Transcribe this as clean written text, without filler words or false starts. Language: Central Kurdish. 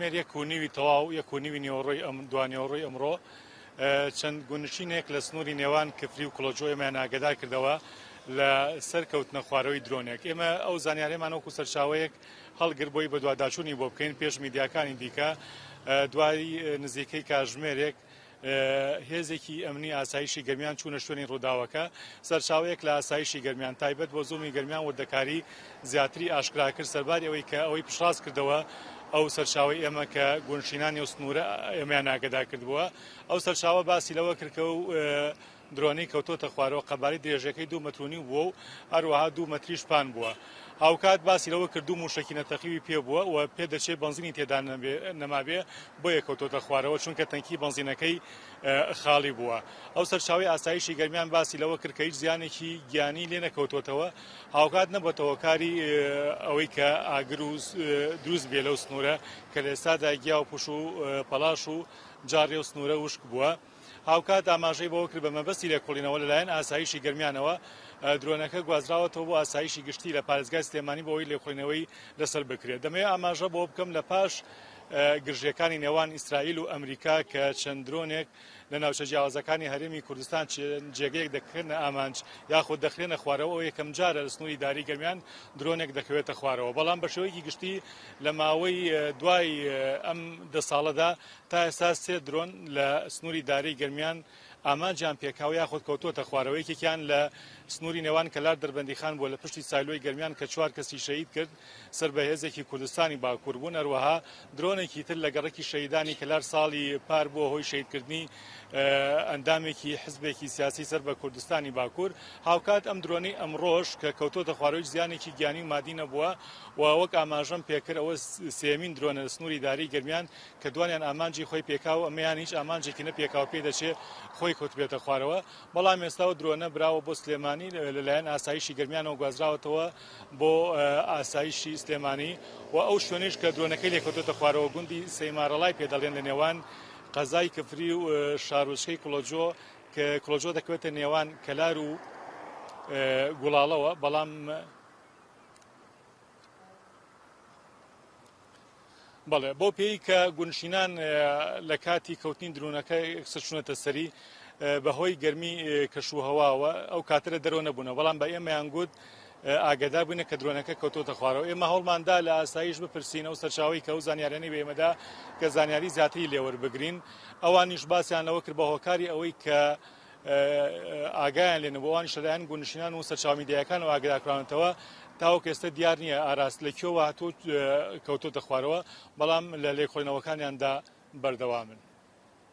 کاتژمێر یەک و نیوی تەواو، یەک و نیوی نیوەڕۆی ئەم دوانیوەڕۆی ئەمڕۆ، چەند گوندنشینێک لە سنووری نێوان کفری و کوڵەجۆ ئێمەیان ئاگادار کردەوە لە سەر کەوتنە خوارەوەی درۆنێک. ئێمە ئەو زانیاریەمان وەکو سەرچاوەیەک هەڵگر بۆی بەدواداچوونی بۆ بکەین پێش میدیاکانی دیکە. دوای نزیکەی کاژمێرێک هێزێکی ئەمنی ئاسایشی گەرمیان چوونە شوێنی ڕووداوەکە. سەرچاوەیەک لە ئاسایشی گەرمیان تایبەت بۆ زوومی گەرمیان وردەکاری زیاتری ئاشکرا کرد، سەرباری ئەوەی کە ئەوەی پشتڕاست کردەوە ئەو سەرچاوەی ئێمە کە گوندنشینانی ئەو سنوورە ئێمەیان ئاگادار کردبووە. ئەو سەرچاوە باسی لەوە کرد کە ئەو درۆنەی کەوتۆتە خوارەوە قەبارەی درێژەکەی 2 مەتر و نیو بووە و هەروەها 2 مەتریش پان بووە. هاوکات باسی لەوە کرد دوو مووشەکی نەتەقیوی پێ بووە و پێدەچێ بەنزینی تێدا نەمابێ بۆیە کەوتۆتە خوارەوە چونکە تەنکی بەنزینەکەی خاڵی بووە. ئەو سەرچاوەی ئاسایشی گەرمیان باسی لەوە کرد کە هیچ زیانێکی گیانی لێ نەکەوتۆتەوە، هاوکات نەبووەتە هۆکاری ئەوەی کە ئاگر و دروست بێ لەو سنوورە کە لە ئێستادا گیا و پوش و پەڵاش و جاڕی ئەو سنوورە وشک بووە. هاوکات ئاماژەی بەوە کرد، بە مەبەستی لێکۆڵینەوە لەلایەن ئاسایشی گەرمیانەوە درۆنەکە گوازراوەتەوە بۆ ئاسایشی گشتی لە پارێزگای سلێمانی بۆ ئەوەی لێکۆڵینەوەی لەسەر بکرێت. دەمەوێت ئاماژە بەوە بکەم لە پاش گرژییەکانی نێوان ئیسرائیل و ئەمریکا کە چەند درۆنێک لە ناوچە جیاوازەکانی هەرێمی کوردستان جێگەیەک دەکرێنە ئامانج یاخود دەخرێنە خوارەوە، ئەوە یەکەم جارە لە سنووری داری گەرمیان درۆنێک دەکەوێتە خوارەوە، بەڵام بە شێوەیەکی گشتی لە ماوەی دوای ئەم 10 ساڵەدا تا ئێستا سێ درۆن لە سنووری دارەی گەرمیان ئامانجیان پێکاوە یاخود کەوتووەتە خوارەوە، یەکێکیان لە سنووری نێوان کەلار دەربەندیخان بووە لە پشتی سایلۆی گەرمیان کە چوار کەسی شەهید کرد سەر بە هێزێکی کوردستانی باکوور بوون، هەروەها درۆنێکی تر لە گەڕەکی شەهیدانی کەلار ساڵی پار بووە هۆی شەهیدکردنی ئەندامێکی حزبێکی سیاسی سەر بە کوردستانی باکوور. هاوکات ئەم درۆنەی ئەمڕۆش کە کەوتووەتە خوارەوە هیچ زیانێکی گیانی و مادی نەبووە و وەک ئاماژەم پێکرد ئەوە سێیەمین درۆنە لە سنووری دارەی گەرمیان کە دوانیان ئامانجی خۆی پێکاوە ئەمەیان هیچ ئامانجێکی نەپێکاوە پێ دەچێ خۆی کەوتبێتە خوارەوە بەڵام ئێستا و درۆنە براوە بۆ سلێمانی لەلایەن ئاسایشی گەرمیانەوە گوازراوەتەوە بۆ ئاسایشی سلێمانی و ئەو شوێنیش کە درۆنەکەی لێکەوتۆتە خوارەوە گوندی سەیمارەڵای پێ دەڵێن لە نێوان قەزای کفری و شارۆچکەی کوڵەجۆ کە کوڵەجۆ دەکەوێتە نێوان کەلار و گوڵاڵەوە بەڵام بەڵێ، بەو پێیەی کە گوندنشینان لە کاتی کەوتنی درۆنەکە یەکسەر چوونەتە سەری، بەهۆی گەرمی کەشوهەواوە ئەو کاتە لە دەرەوە نەبوونە، بەڵام بە ئێمەیان گوت ئاگادار بووینە کە درۆنەکە کەوتۆتە خوارەوە. ئێمە هەوڵمان دا لە ئاسایش بپرسین ئەو سەرچاوەی کە ئەو زانیاریانەی بە ئێمەدا کە زانیاری زیاتری لێوەربگرین، ئەوانیش باسیان لەوە کرد بە هۆکاری ئەوەی کە ئاگایان لێ نەبوو، ئەوانیش لەلایەن گوندنشینان و سەرچاوە میدیایەکانەوە ئاگادارکراونەتەوە. تاوەکو ئێستا دیار نییە ئاراس لە کوێوە هاتووە و کەوتۆتە خوارەوە، بەڵام لە لێکۆڵینەوەکانیاندا بەردەوامن.